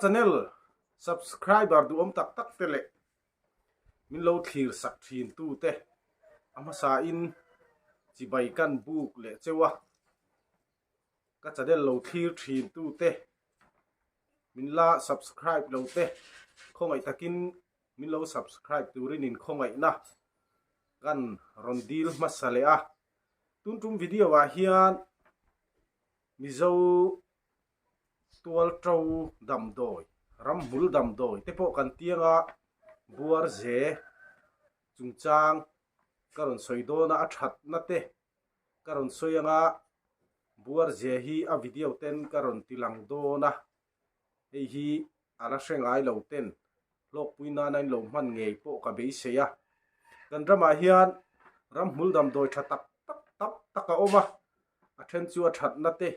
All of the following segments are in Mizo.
channel subscriber duhawm tak tak te leh min lo thlir sak thin tu te a hmasa in chibai kan buk leh cheu a, ka channel lo thlir thin tu te min la subscribe lo te khawngaih takin min lo subscribe turin in khawngaihna kan rawn dil hmasa leh a, tun tum video ah hian Mizo tual to damdawi, ramhmul damdawi te pawh kan tianga buar ze chungchang ka rawn sawi dawn a, a thatna te ka rawn sawi anga buar ze hi a video ten ka rawn ti lang dawn a, hei hi a la hre ngai lo ten hlawkpui nana in lo hman ngei pawh ka beisei a, kan ramah hian ramhmul damdawi tha tak tak tak tak a awm a, a then chu a thatna te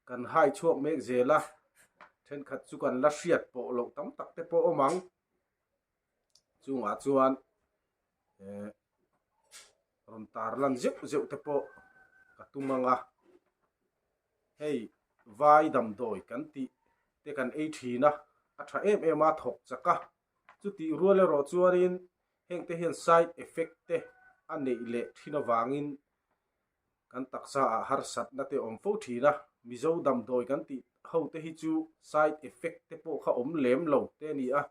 kan hai chhuak mek zel a, thenkhat chu kan la hriat pawh loh tam tak te pawh awm ang. Chungah chuan eh rawn tar lan zeuh zeuh te pawh ka tum ang a, hei vai damdawi kan tih te kan ei thin a, a tha em em a thawk chak a, chutih rual erawh chuanin heng te hian side effect te a neih leh thin avangin Kan taksa ah harsatna te awm fo thin a, Mizo damdawi kan tih ho te hi chu side effect te pawh kha awm lem lo te a ni a,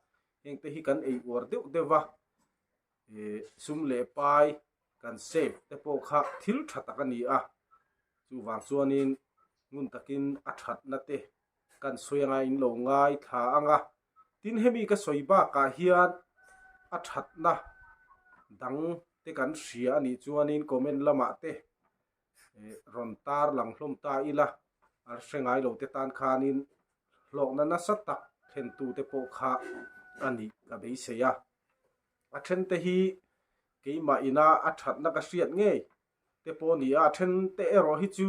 heng te hi kan ei uar deuh deuh va, eh sum leh pai kan save te pawh kha thil tha tak a ni a, chuvang chuanin ngun takin a thatna te kan sawi anga in lo ngai thla ang a, tin hemi ka sawi bakah hian a thatna dang te kan hria a nih chuanin comment lamah te rawn tar lang hlawm ta ila a hre ngai lo te tan khanin hlawkna nasa tak thlentu te pawh kha a nih ka beisei a, a then te hi keimah ina a thatna ka hriat ngei te pawh a ni a, a then te erawh hi chu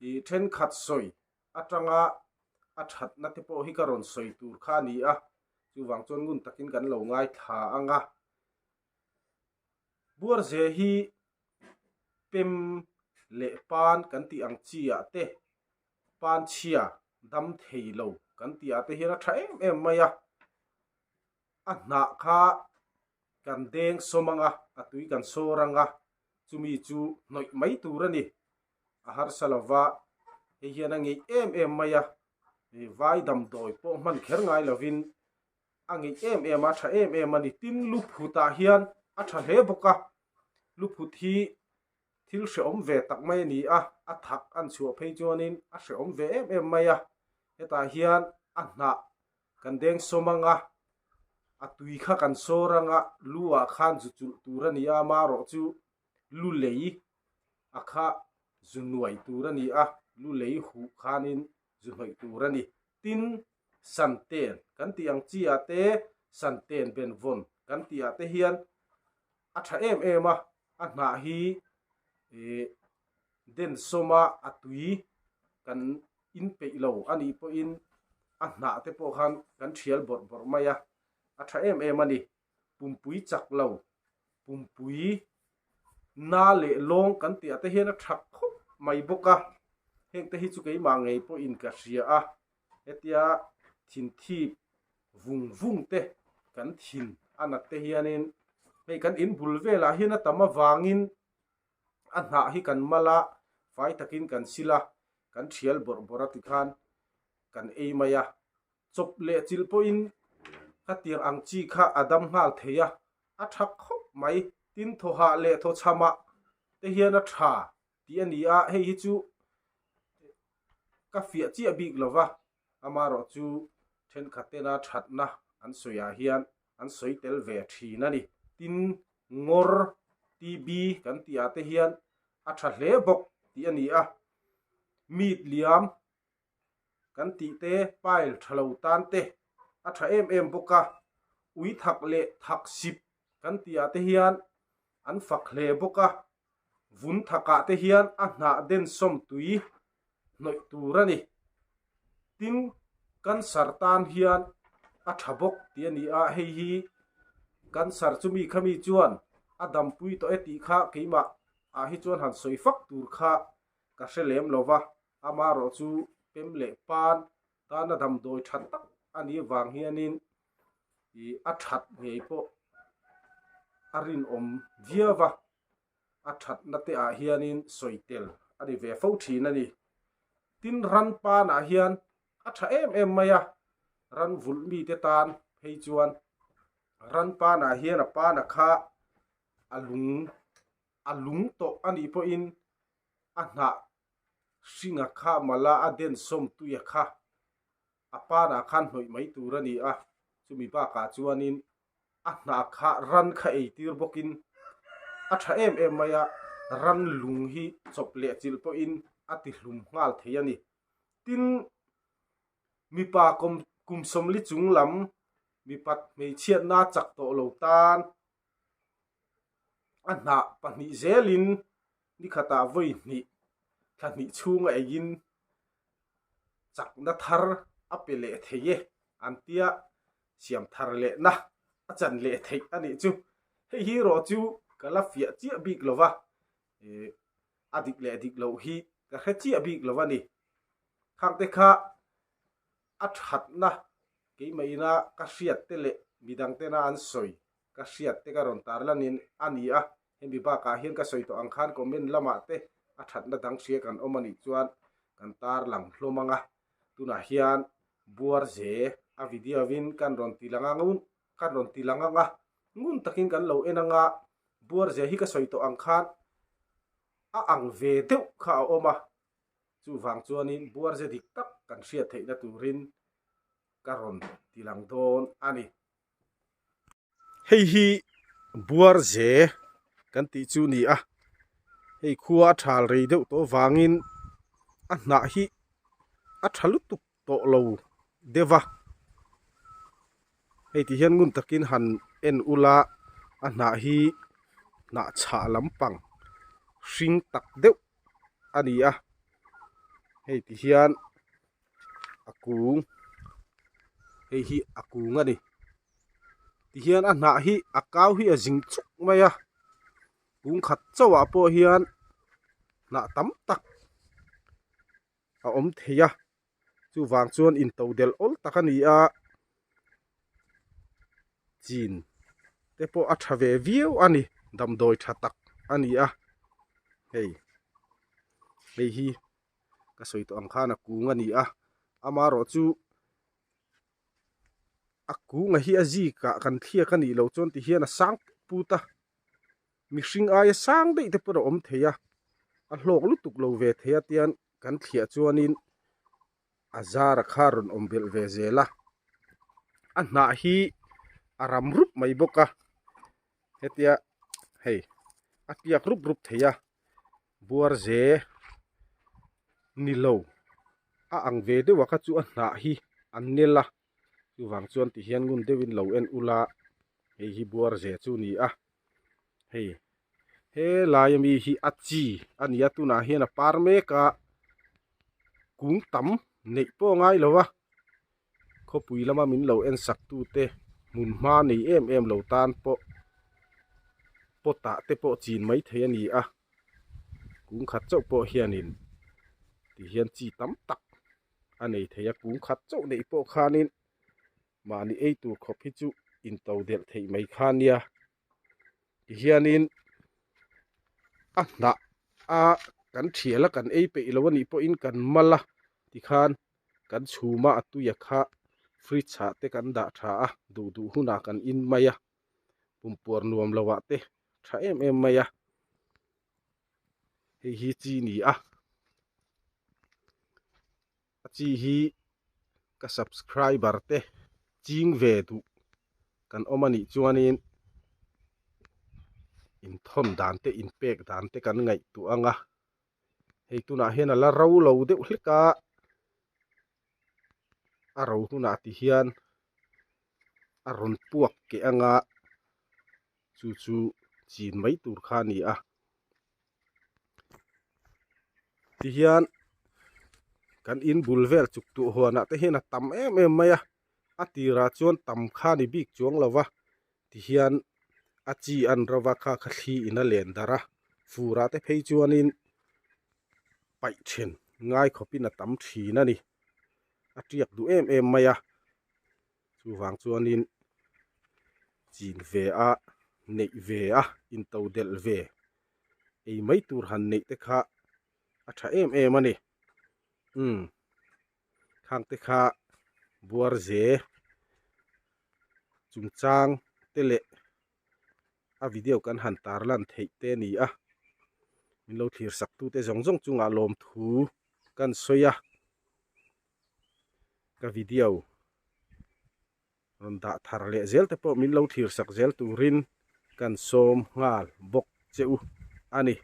ih thenkhat sawi atanga a thatna te pawh hi ka rawn sawi tur kha a ni a, chuvang chuan ngun takin kan lo ngaithla ang a. Buarze hi pem leh pan kan tih ang chi ah te, pan chhia dam thei lo kan tih ah te hian a tha em em mai a, a hnah kha kan deng sawm ang a, a tui kan sawr ang a, chumi chu hnawih mai tur a ni. A harsa lova, hei hian a ngeih em em mai a, vai damdawi pawh hman kher ngai lovin a ngeih em em a, tha em em a ni. Tin, lu phutah hian a tha hle bawk a, lu phut hi thil hrehawm ve tak mai a ni a, a thak an chhuah phei chuanin a hrehawm ve em em mai a, hetah hian a hnah kan deng sawm ang a, a tui kha kan sawr ang a, lu ah khan zu chulh tur a ni a, amaherawh chu lu lei a kha zu nuai tur a ni a, lu lei huh khanin zu hnawih tur a ni. Tin, santen kan tih ang chi ah te, santen benvawn kan tih ah te hian a tha em em a, a hnah hi ih den sawma a tui kan in peih lo a nih pawhin a hnah te pawh khan kan thial bawrh bawrh mai a, a tha em em a ni. Pumpui chak lo, pumpui na leh lawng kan tih ah te hian a tha khawp mai bawk a, heng te hi chu keimah ngei pawhin ka hria a, hetia thinthip vung vung te kan thin a nat te hianin hei kan in bul velah hian a tam avangin a hnah hi kan mal a, fai takin kan sil a, kan thial bawrh bawrh a tikhan kan ei mai a, chawp leh chilh pawhin ka tiang ang chi kha a dam nghal thei a, a tha khawp mai. Tin thawhah leh thawchhamah te hian a tha tih a ni a, hei hi chu ka fiah chiah bik lo va, amaherawh chu thenkhat tena thatna an sawiah hian an sawi tel ve thin a ni. Tin, ngawr, TB kan tih ah te hian a tha hle bawk tih a ni a, meat liam kan tih te pile tha lo tan te a tha em em bawk a, ui thak leh thak sip kan tih ah te hian an fak hle bawk a, vun thak ah te hian a hnah den sawm tui hnawih tur a ni. Tin, cancer tan hian a tha bawk tih a ni a, hei hi cancer chumi khami chuan a dampui tawh e tih kha keimah ah hi chuan han sawi fak tur kha ka hre lem lo va, amaherawh chu pem leh pan tana damdawi tha tak a nih vang hianin ih a that ngei pawh a rinawm viau va, a thatna te ah hianin sawi tel a ni ve fo thin a ni. Tin, ran panah hian a tha em em mai a, ran vulh mite tan phei chuan ran panah hian a pana kha a lung a lung tawh a nih pawhin a hnah hringa kha mala a den sawm tuia kha a panah khan hnawih mai tur a ni a, chumi bakah chuanin a hnah kha ran kha ei tir bawkin a tha em em mai a, ran lung hi chawp leh chilh pawhin a ti hlum nghal thei a ni. Tin, mipa kum kum sawmli chung lam mipat hmeichhiatna chak tawh lo tan a hnah pahnih zelin nikhatah vawi hnih thla hnih chhunga eiin chakna thar a pe leh thei e an tia siam thar lehna a chan leh theih a nih chu. Hei hi erawh chu ka la fiah chiah bik lo va, ih a dik leh dik loh hi ka hre chiah bik lo a ni. Khangte kha a thatna keimah ina ka hriat te leh midang tena an sawi ka hriat te ka rawn tar lanin a ni a, hemi bakah hian ka sawi tawh ang khan comment lamah te a thatna dang hria kan awm a nih chuan kan tar lang hlawm ang a, tunah hian buar ze a video in kan rawn ti lang ang kan rawn ti lang ang a, ngun takin kan lo en ang a, buar ze hi ka sawi tawh ang khan a ang ve deuh kha a awm a, chuvang chuanin buar ze dik tak kan hriat theihna turin ka rawn ti lang dawn a ni. Hei hi buar ze kan tih chu ni a, hei khua a thal rei deuh tawh vangin a hnah hi a tha lutuk tawh lo deuh va, hei ti hian ngun takin han en ula a hnah hi hnah chhah lampang hring tak deuh a ni a, hei ti hian. A kung hei hi a kung a ni tihian a hnah hi a kau hi a zing chuk mai a kung khat chauh ah pawh hian hnah tam tak a awm thei a chuvang chuan into delh awl tak a ni a chin te pawh a tha ve viau a ni damdawi tha tak a ni a hei hei hi. Ka sawi tawh ang khan a kung a ni a, amaherawh chu a kunga hi a zikah kan thliak a nih loh chuan tihian a sang put put a, mihring aia sang daih te pawh a awm thei a, a hlawk lutuk lo ve thei a tian kan thliah chuanin a zara kha a rawn awm belh ve zel a, a hnah hi a ram rup mai bawk a, hetia hei a tliak rup rup thei a. Buar ze ni lo a ang ve deuh a kha chu a hnah hi a nel a chuvang chuan ti hian ngun deuhin lo en ula hei hi buar ze chu a ni a hei helai ami hi a chi a ni a tunah hian a par mek a kung tam neih pawh a ngai lo a khawpui lama min lo en sak tute hmun hma nei em em lo tan pawh pot ah te pawh chin mai thei a ni a kung khat chauh pawh hianin ti hian chi tam tak a nei thei a kung khat chauh neih pawh khanin mahni ei tur khawp hi chu into delh theih mai kha nia ti hianin a hnah a kan thial a kan ei peih lo a nih pawhin kan mal a tikhan kan chhum a a tui a kha fridge ah te kan dah tha a duh duh hunah kan in mai a pumpuar nuam lo ah te tha em em mai a hei hi chi ni a a chi hi ka subscriber te ching ve duh kan awm a nih chuanin inthawn dan te inpek dan te kan ngaihtuah ang a. Hei tunah hian a la ro lo deuh hlek a, a ro hunah ti hian a rawn puak keh anga chu chu chin mai tur kha a ni a. Tihian kan in bul vel chuk tuah huanah te hian a tam em em mai a, a tirah chuan tam kha a ni bik chuang lo va. Tihian a chi an ro va kha kha thli in a len darh a fur ah te phei chuanin paih then ngai khawpin a tam thin a ni a tiak duh em em mai a. Chuvang chuanin chin ve a, neih ve a, into delh ve ei mai tur han neih te kha a tha em em a ni. Umm khang te kha buar ze chungchang te leh a video kan han tarlan theih te a ni a. Min lo thlir sak tute zawng zawng chungah lawmthu kan sawi a. Ka video rawn dah thar leh zel te pawh min lo thlir sak zel turin kan sawm nghal bawk che u a ni.